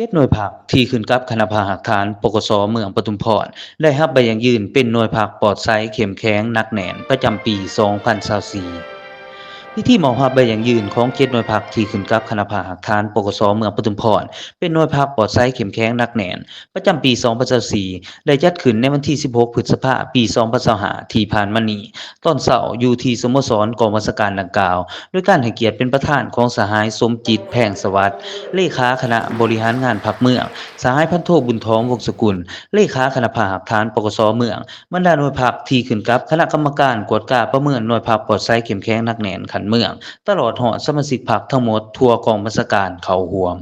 ເຈັດໜ່ວຍພັກທີ່ຂຶ້ນກັບຄະນະພັກຮາກຖານ ປກສ ເມືອງປະທຸມພອນ ໄດ້ຮັບໃບຢັ້ງຢືນເປັນໜ່ວຍພັກປອດໃສ ເຂັ້ມແຂງ ໜັກແໜ້ນ ປະຈຳປີສອງພັນຊາວສີ່. ພິທີມອບຮັບໃບຢັ້ງຢືນຂອງເຈັດໜ່ວຍພັກທີ່ຂຶ້ນກັບຄະນະພັກຮາກຖານ ປກສ ເມືອງປະທຸມພອນ ເປັນໜ່ວຍພັກປອດໃສ ເຂັ້ມແຂງ ໜັກແໜ້ນ ປະຈຳປີສອງພັນຊາວສີ່ ໄດ້ຈັດຂຶ້ນໃນວັນທີສິບຫົກ ພຶດສະພາ ປີສອງພັນຊາວຫ້າ ທີ່ຜ່ານມານີ້ ຕອນເຊົ້າຢູ່ທີ່ສະໂມສອນກອງບັນຊາການດັ່ງກ່າວ ໂດຍການໃຫ້ກຽດເປັນປະທານຂອງສະຫາຍ ສົມຈິດ ແພງສະຫວັດ ເລຂາຄະນະບໍລິຫານງານພັກເມືອງ, ສະຫາຍ ພັນໂທ ບຸນທອງ ວົງສະກຸນ ເລຂາຄະນະພັກຮາກຖານ ປກສ ເມືອງ, ບັນດາໜ່ວຍພັກທີ່ຂຶ້ນກັບຄະນະກຳມະການກວດກາປະເມີນໜ່ວຍພັກປອດໃສເຂັ້ມແຂງໜັກແໜ້ນຂັ້ນເມືອງ, ຕະຫຼອດຮອດສະມາຊິກພັກທັງໝົດທົ່ວກອງບັນຊາການເຂົ້າຮ່ວມ.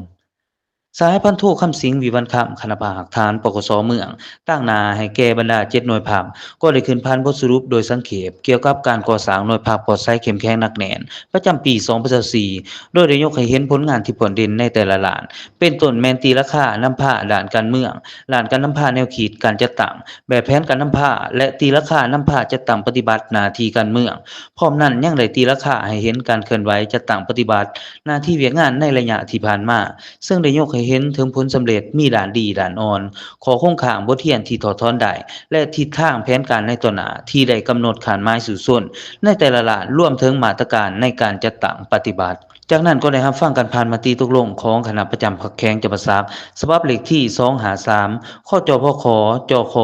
ສະຫາຍ ພັນໂທ ຄຳສິງ ວິວັນຄຳ ຄະນະພັກຮາກຖານ ປກສ ເມືອງ ຕາງໜ້າໃຫ້ແກ່ບັນດາເຈັດໜ່ວຍພັກ ກໍໄດ້ຂຶ້ນຜ່ານບົດສະຫຼຸບໂດຍສັງເຂບກ່ຽວກັບການກໍ່ສ້າງໜ່ວຍພັກປອດໃສເຂັ້ມແຂງໜັກແໜ້ນ ປະຈຳປີສອງພັນຊາວສີ່ ໂດຍໄດ້ຍົກໃຫ້ເຫັນຜົນງານທີ່ໂດດເດັ່ນໃນແຕ່ລະດ້ານ ເປັນຕົ້ນແມ່ນຕີລາຄານຳພາດ້ານການເມືອງ, ດ້ານການນຳພາແນວຄິດການຈັດຕັ້ງ, ແບບແຜນການນຳພາ ແລະ ຕີລາຄານຳພາຈັດຕັ້ງປະຕິບັດໜ້າທີ່ການເມືອງ. ພ້ອມນັ້ນຍັງໄດ້ຕີລາຄາໃຫ້ເຫັນການເຄື່ອນໄຫວຈັດຕັ້ງປະຕິບັດໜ້າທີ່ວຽກງານໃນໄລຍະທີ່ຜ່ານມາ, ເຊິ່ງໄດ້ຍົກໃຫ້ເຫັນເຖິງຜົນສຳເລັດ, ມີດ້ານດີ, ດ້ານອ່ອນ, ຂໍ້ຄົງຄ້າງ, ບົດຮຽນທີ່ຖອດຖອນໄດ້ ແລະ ທິດທາງແຜນການໃນຕໍ່ໜ້າທີ່ໄດ້ກຳນົດຄາດໝາຍສູ້ຊົນໃນແຕ່ລະດ້ານ, ລວມເຖິງມາດຕະການໃນການຈັດຕັ້ງປະຕິບັດ. ຈາກນັ້ນກໍໄດ້ຮັບຟັງການຜ່ານມະຕິຕົກລົງຂອງຄະນະປະຈຳພັກແຂວງຈຳປາສັກ ສະບັບເລກທີສອງຫ້າສາມ ຄຈພຄ ຈຄ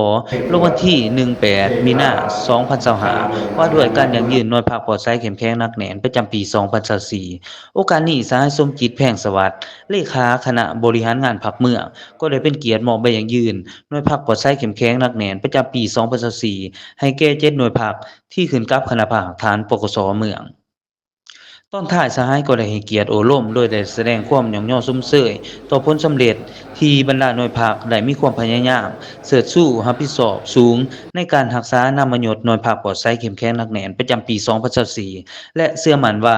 ລົງວັນທີໜຶ່ງແປດ ມີນາ ສອງພັນຊາວຫ້າ ວ່າດ້ວຍການຢັ້ງຢືນໜ່ວຍພັກປອດໃສເຂັ້ມແຂງໜັກແໜ້ນປະຈຳປີສອງພັນຊາວສີ່. ໂອກາດນີ້ ສະຫາຍ ສົມຈິດ ແພງສະຫວັດ ເລຂາຄະນະບໍລິຫານງານພັກເມືອງ ກໍໄດ້ເປັນກຽດມອບໃບຢັ້ງຢືນໜ່ວຍພັກປອດໃສເຂັ້ມແຂງໜັກແໜ້ນປະຈຳປີສອງພັນຊາວສີ່ ໃຫ້ແກ່ເຈັດໜ່ວຍພັກທີ່ຂຶ້ນກັບຄະນະພັກຮາກຖານ ປກສ ເມືອງ. ຕອນທ້າຍ ສະຫາຍກໍໄດ້ໃຫ້ກຽດໂອ້ລົມ ໂດຍໄດ້ສະແດງຄວາມຍ້ອງຍໍຊົມເຊີຍຕໍ່ຜົນສຳເລັດທີ່ບັນດາໜ່ວຍພັກໄດ້ມີຄວາມພະຍາຍາມເຊີດຊູຮັບຜິດຊອບສູງໃນການຮັກສານາມມະຍົດໜ່ວຍພັກປອດໃສເຂັ້ມແຂງໜັກແໜ້ນປະຈຳປີສອງພັນຊາວສີ່ ແລະ ເຊື່ອໝັ້ນວ່າ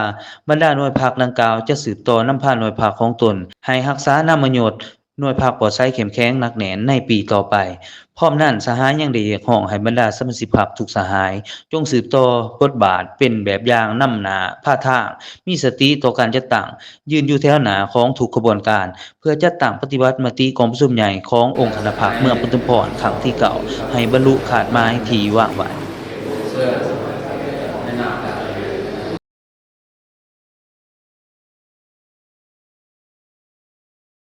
ບັນດາໜ່ວຍພັກດັ່ງກ່າວຈະສືບຕໍ່ນຳພາໜ່ວຍພັກຂອງຕົນໃຫ້ຮັກສານາມມະຍົດ ໜ່ວຍພັກປອດໃສເຂັ້ມແຂງໜັກແໜ້ນໃນປີຕໍ່ໄປ. ພ້ອມນັ້ນ ສະຫາຍຍັງໄດ້ຮຽກຮ້ອງໃຫ້ບັນດາສະມາຊິກພັກທຸກສະຫາຍ ຈົ່ງສືບຕໍ່ບົດບາດເປັນແບບຢ່າງນຳໜ້າພາທາງ, ມີສະຕິຕໍ່ການຈັດຕັ້ງ, ຢືນຢູ່ແຖວໜ້າຂອງທຸກຂະບວນການ ເພື່ອຈັດຕັ້ງປະຕິບັດມະຕິກອງປະຊຸມໃຫຍ່ຂອງອົງຄະນະພັກເມືອງປະທຸມພອນຄັ້ງທີເກົ້າ ໃຫ້ບັນລຸຄາດໝາຍທີ່ວາງໄວ້.